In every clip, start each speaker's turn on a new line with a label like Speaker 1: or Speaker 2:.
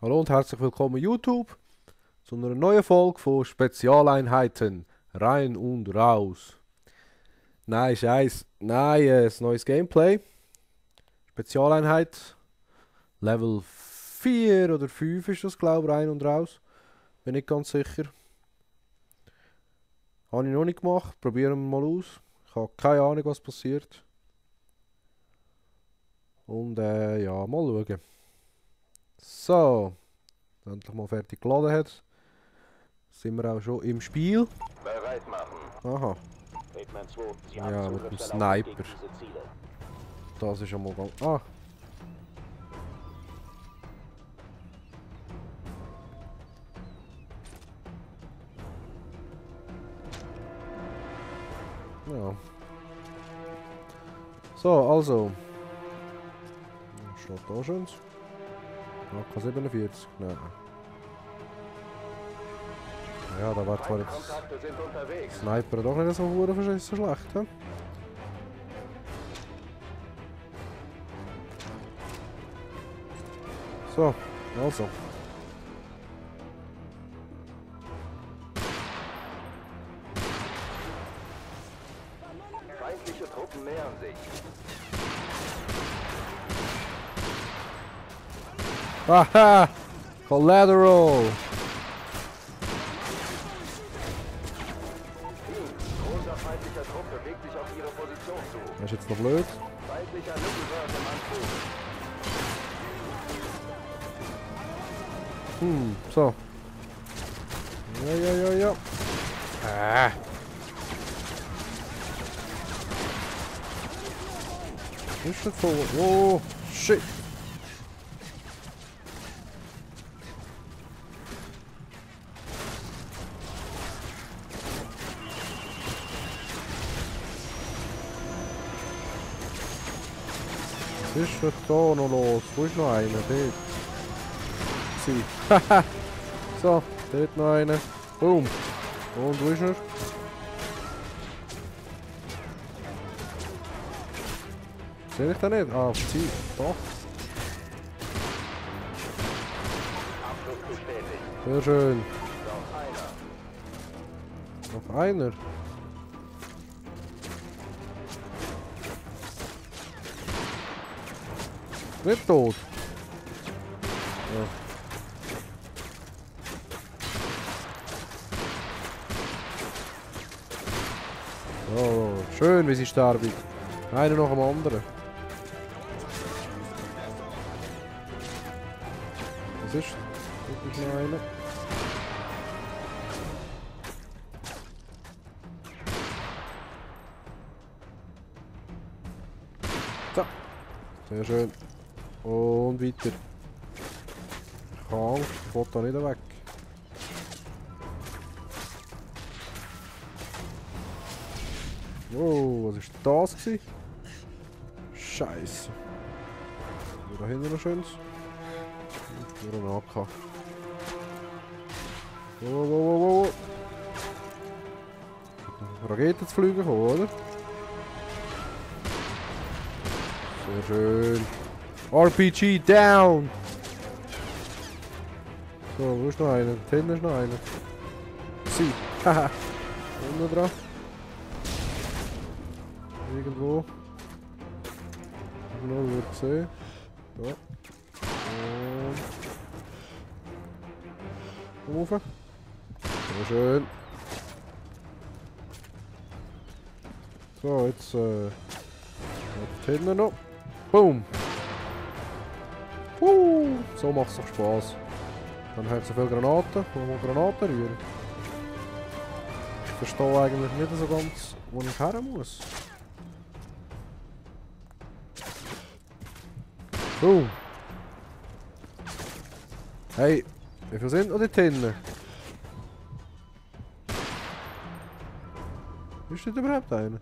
Speaker 1: Hallo und herzlich willkommen YouTube zu einer neuen Folge von Spezialeinheiten rein und raus. Nein, Scheiß, nein, ein neues Gameplay. Spezialeinheit Level 4 oder 5 ist das, glaube ich, rein und raus. Bin nicht ganz sicher. Habe ich noch nicht gemacht, probieren wir mal aus. Ich habe keine Ahnung, was passiert. Und ja, mal schauen. So, endlich mal fertig geladen hat. Sind wir auch schon im Spiel.
Speaker 2: Bereit machen.
Speaker 1: Aha.
Speaker 2: Hitman 2, Sie
Speaker 1: Ja,
Speaker 2: haben
Speaker 1: mit dem
Speaker 2: Zugriffserlaubnis
Speaker 1: Sniper.
Speaker 2: gegen diese Ziele.
Speaker 1: Das ist ja mal ganz... Ah! Ja. So, also. Was steht da schon? AK-47? Nein. Ja, da war zwar jetzt
Speaker 2: Feindkontakte sind unterwegs.
Speaker 1: Sniper doch nicht so verschissen schlecht, he? So, also.
Speaker 2: Feindliche Truppen nähern sich.
Speaker 1: Haha! Collateral!
Speaker 2: Großer feindlicher Trupp bewegt sich auf ihre Position zu.
Speaker 1: Das ist jetzt noch blöd.
Speaker 2: Feindlicher Mittelwert im Anflug.
Speaker 1: So. Ja. Ah. Ist das so? Oh, shit. Was ist denn da noch los? Wo ist noch einer? Dort. Haha. So, dort noch einer. Boom. Und wo ist er? Sehe ich den nicht? Ah, auf die Zeit. Doch.
Speaker 2: Abschluss bestätigt.
Speaker 1: Sehr schön.
Speaker 2: Noch einer.
Speaker 1: Noch einer. Nicht tot. Ja. Oh, schön, wie sie sterben. Einer nach dem anderen. Was ist? Dort ist noch einer. So. Sehr schön. Und weiter. Ich habe Angst, ich will da nicht weg. Wow, was war das gewesen? Scheiße. Da hinten noch schönes. Nur ein AK. Wow. Raketen zu fliegen kommen, oder? Sehr schön. RPG down! So, wo ist noch einer? Da hinten ist noch einer. Sie. Haha. Unten dran. Irgendwo. Ich noch wird sehen. So. Und. Rauf. Sehr schön. So, jetzt hinten noch. Boom. So macht es doch Spaß. Dann hat so viele Granaten. Wo wir Granaten rühren. Ich verstehe eigentlich nicht so ganz, wo ich her muss. Boom. Hey, wie viele sind noch dort hinten? Ist das überhaupt einer?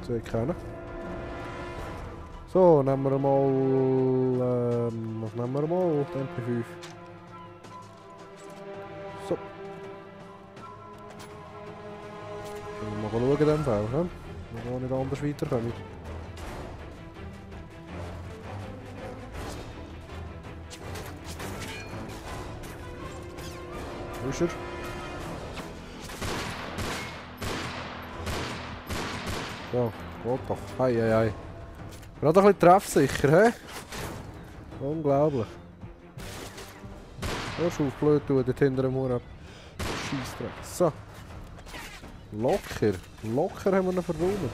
Speaker 1: Sehe ich keinen. So, nehmen wir mal. Was nehmen wir mal? Die MP5. So. Mal schauen in dem Fall, he? Wir gehen nicht anders weiterkommen. Wo ist er? So, geht doch. Hei, hei, hei. Gerade ein bisschen treffsicher, hä? Unglaublich. Hörst auf, blöd tun, dort hinter dem Huren. Scheissdreck. So. Locker. Locker haben wir ihn verräumt.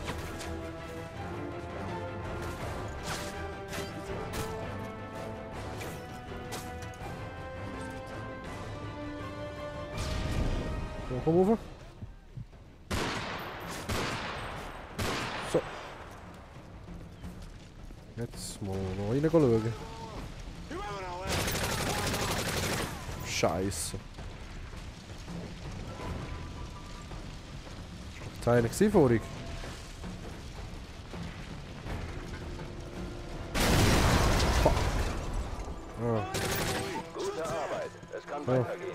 Speaker 1: So, komm rauf. So. Jetzt mal noch rein schauen. Scheiße. Das war einer vorhin. Fuck. Ah.
Speaker 2: Gute Arbeit. Es kann
Speaker 1: Ja.
Speaker 2: weitergehen.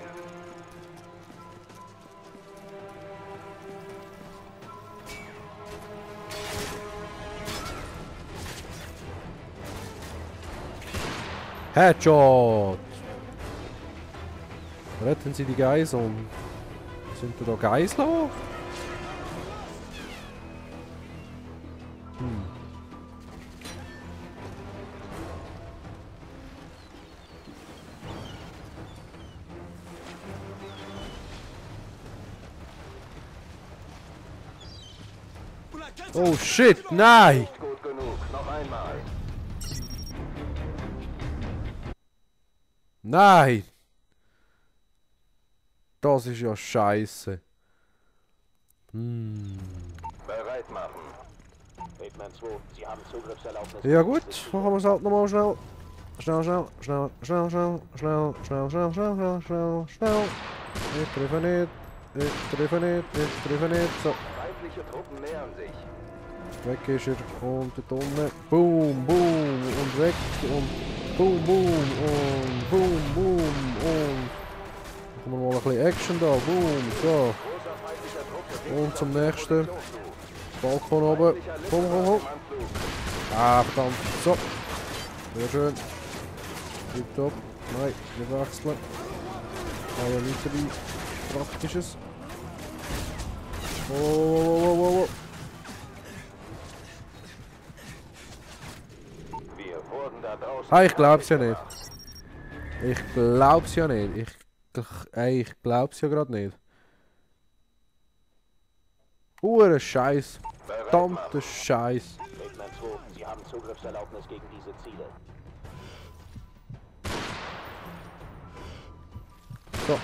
Speaker 1: Headshot! Retten Sie die Geiseln. Sind da Geisler? Oh shit, nein!
Speaker 2: Nicht gut genug. Noch einmal.
Speaker 1: Nein! Das ist ja scheiße.
Speaker 2: Bereit machen.
Speaker 3: Hitman 2, Sie haben Zugriffserlaubnis.
Speaker 1: Ja gut, machen wir es halt nochmal schnell. Schnell. Ich treffe nicht. So,
Speaker 2: Feindliche Truppen nähern sich.
Speaker 1: weg ist er. Und dort unten. Boom, boom. Und weg. Und boom, boom. Und boom, boom. Und machen wir mal ein bisschen Action da. Boom, so.
Speaker 2: Großer feindlicher Trupp bewegt
Speaker 1: Und zum nächsten.
Speaker 2: Zu.
Speaker 1: Balkon oben.
Speaker 2: Feindlicher
Speaker 1: Komm.
Speaker 2: Luftwaffe im Anflug.
Speaker 1: Ah, verdammt. So. Sehr schön. Tipptopp. Nein, nicht wechseln. Aber weitere Praktisches. Oh.
Speaker 2: Wir wurden da draußen.
Speaker 1: Ah, ich glaub's ja nicht. Ich glaub's ja nicht. Ich glaub's ja gerade nicht. Scheiß. Verdammter Scheiß.
Speaker 3: Hitman 2, Sie haben Zugriffserlaubnis gegen diese Ziele.
Speaker 1: So,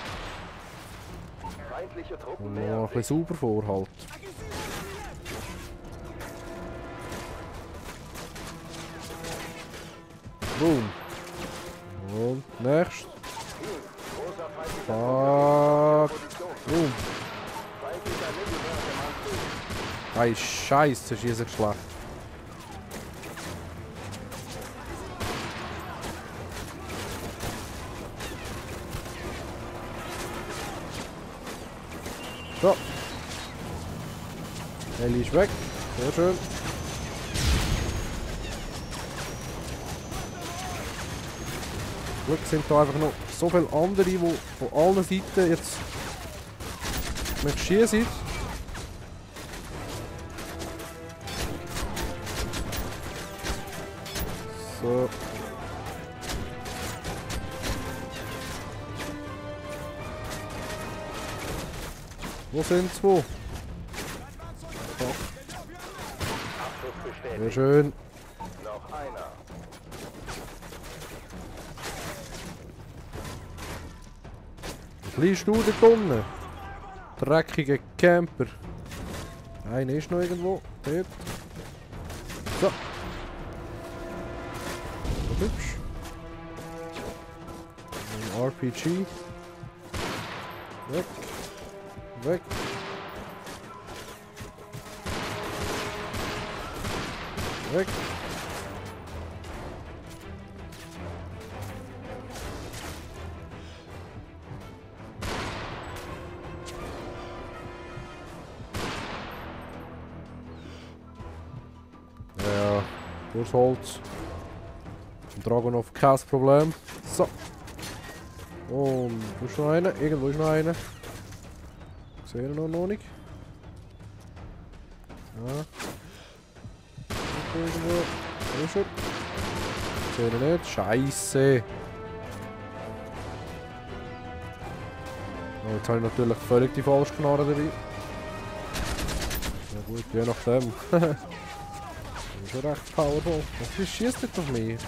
Speaker 2: Feindliche Truppen
Speaker 1: und noch
Speaker 2: nähern
Speaker 1: ein
Speaker 2: sich.
Speaker 1: bisschen sauber vorhalten. Boom. Und next.
Speaker 2: Großer feindlicher
Speaker 1: Fuck.
Speaker 2: Position.
Speaker 1: Boom.
Speaker 2: Feindlicher Mittelwerk im Anflug.
Speaker 1: Ei, Scheiße, ist schlecht. So. Ellie ist weg. Sehr schön. Glück sind da einfach noch so viele andere, die von allen Seiten jetzt mit schießen. So. Wo sind sie? Wo?
Speaker 2: Abschuss bestätigt.
Speaker 1: Sehr schön.
Speaker 2: Noch einer.
Speaker 1: Liegst du dort unten? Dreckige Camper. Einer ist noch irgendwo. Dort. So. So hübsch. Ein RPG. Weg. Weg. Weg. Ja, durchs Holz. Dragonov kein Problem. So. Und wo ist noch einer? Irgendwo ist noch einer. Ich sehe ihn noch nicht. Ja. Irgendwo. Wo ist er? Ich sehe ihn nicht. Scheisse. Oh, jetzt habe ich natürlich völlig die falsche Knarre dabei. Ja gut, je nachdem. Das ist schon recht powerful. Was schießt jetzt auf mich?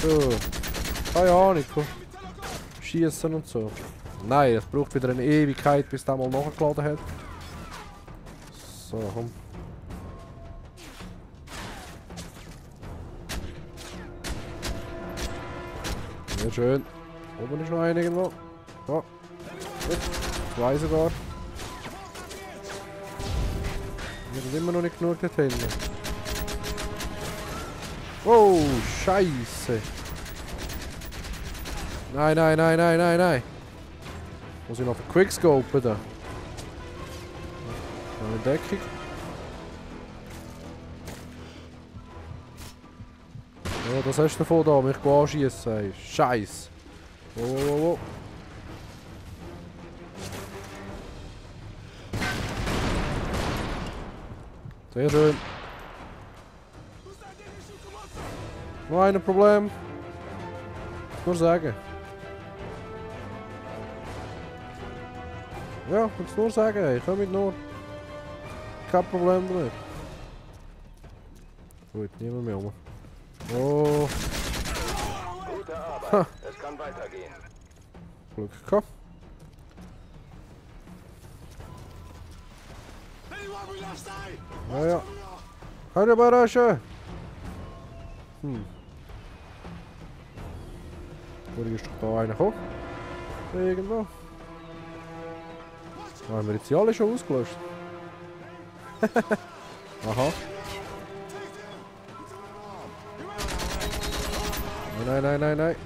Speaker 1: So. Keine Ahnung. Schießen und so. Nein, es braucht wieder eine Ewigkeit, bis der mal nachgeladen hat. So, komm. Sehr schön. Oben ist noch einer irgendwo. Ja. Gut. 2 sogar. Wir sind immer noch nicht genug dort hinten. Oh, Scheiße. Nein, nein, nein, nein, nein, nein. Muss ich noch für Quickscopen da? Eine Deckung. Ja, das hast du davon da, mich anschießen. Scheiße. Oh, oh, oh. Sehr schön. Noch ein Problem. Nur sagen. Ja, kannst nur sagen, ey. Komm mit nur. Kein Problem damit. Gut, niemand mehr um. Oh.
Speaker 2: Gute Arbeit. Es kann weitergehen.
Speaker 1: Glück gehabt. Ja, ja. Halt aber rasch. Wo ist doch da einer gekommen? Irgendwo. Haben wir jetzt die alle schon ausgelöscht? Aha. Nein, nein, nein, nein.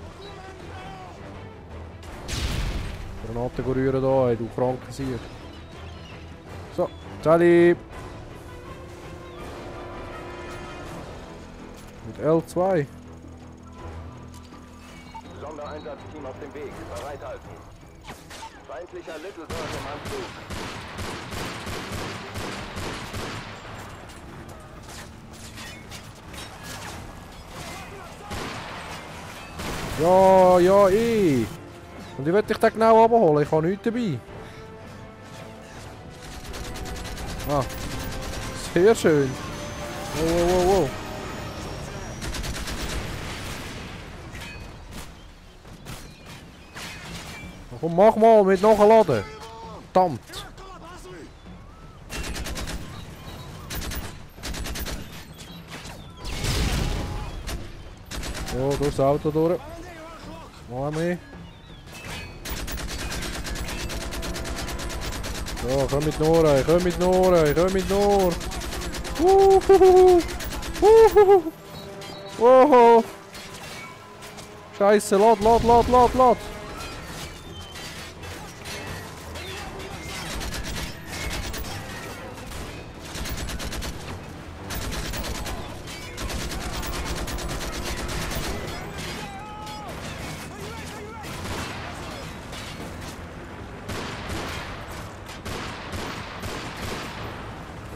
Speaker 1: Granaten rühren da, ey, du kranken Sieg. So, Sally. Mit L2.
Speaker 2: Sondereinsatzteam auf dem Weg. Bereithalten. Feindlicher Little Bird im Anflug.
Speaker 1: Ja, ja, ich. Und ich will dich da genau abholen, ich habe nichts dabei. Ah. Sehr schön. Wow, wow, wow, wow. Komm, mach mal mit nachladen. Verdammt. So, durchs Auto durch. Mal mehr. So, komm mit Nora, komm mit Nora, komm mit Nora. Wow. Scheiße, lad.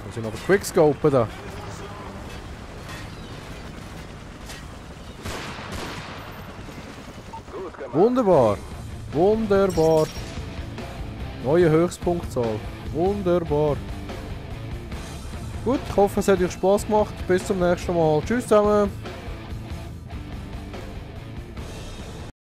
Speaker 1: Wir sind aber Quickscopen da. Wunderbar. Wunderbar. Neue Höchstpunktzahl. Wunderbar. Gut, ich hoffe, es hat euch Spaß gemacht. Bis zum nächsten Mal. Tschüss zusammen.